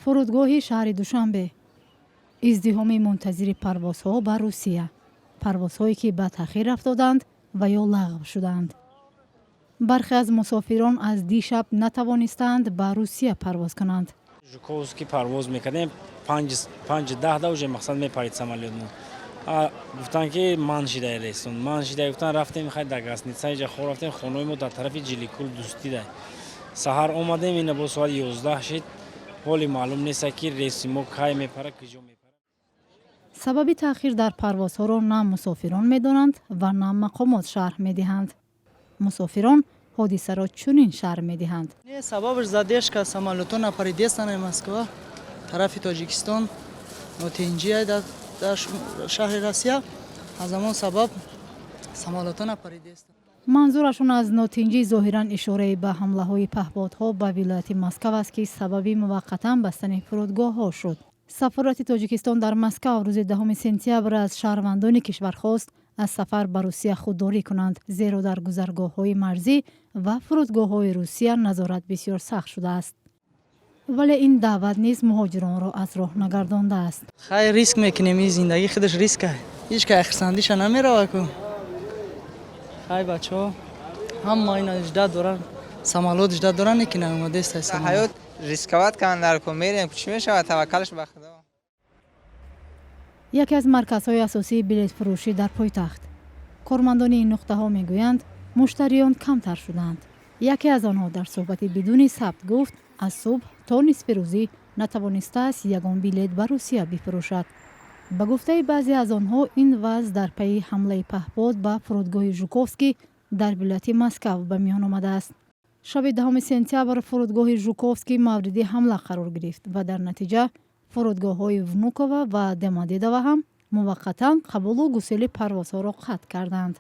Фурудгоҳи шаҳри Душанбе: издиҳоми мунтазири парвозҳо ба Русия, парвозҳое, ки ба таъхир афтоданд ва ё лағв шуданд. Бархе аз мусофирон аз дишаб натавонистаанд ба Русия парвоз кунанд. Жуковский парвоз мекардем, 5:10 да уже мақсад мепарид самолётмо. Гуфтанд, ки ман шидай, рейсон ман шидай гуфтан. Рафтем, хай, дар гостиница иҷа хоб рафтем. Хонаи мо дар тарафи Ҷиликул Дӯстида. Саҳар омадем, ина бо соати 11 шид, ҳоли маълум неста, ки рейси мо кай мепара, куҷо мепара. Сабаби таъхир дар парвозҳоро на мусофирон медонанд ва на мақомот шарҳ медиҳанд. Мусофирон ҳодисаро чунин шарҳ медиҳанд. Не, сабабаш задержка, самолёто напаридестан Москва тарафи Тоҷикистон, нотинҷия дар шаҳри Россия, аз ҳамон сабаб самолёто напаридестан. Манзурашон аз нотинҷӣ зоҳиран ишораи ба ҳамлаҳои паҳбодҳо ба вилояти Москав аст, ки сабаби муваққатан бастани фурудгоҳҳо шуд. Сафорати Тоҷикистон дар Москав рӯзи 10 сентябр аз шаҳрвандони кишвар хост, аз сафар ба Русия худдорӣ кунанд, зеро дар гузаргоҳҳои марзӣ ва фурудгоҳҳои Русия назорат бисёр сахт шудааст. Вале ин даъват низ муҳоҷиронро аз роҳ нагардондааст. Хай, риск мекунем, ин зиндагӣ худаш риска, ҳеҷ кай хирсандиша намерава ку. Хай, бачаҳо ҳама ина ждать доранд, самолёт ждать доранд, ки наомадест. Ҳаёт рисковать кунанд дар ку, мерем, чӣ мешавад, таваккалш ба Худо. Яке аз марказҳои асосии билетфурӯшӣ дар пойтахт. Кормандони ин нуқтаҳо мегӯянд, муштариён камтар шуданд. Яке аз онҳо дар суҳбати бидуни сабт гуфт, аз субҳ то нисфирӯзӣ натавонистааст ягон билет ба Русия бифурӯшад. Ба гуфтаи баъзе аз онҳо, ин вазъ дар пайи ҳамлаи паҳпод ба фурудгоҳи Жуковский дар вилояти Москав ба миён омадааст. Шаби 10 сентябр фурудгоҳи Жуковский мавриди ҳамла қарор гирифт ва дар натиҷа фурудгоҳҳои Внуково ва Домодедово ҳам муваққатан қабулу гусели парвозҳоро қатъ карданд.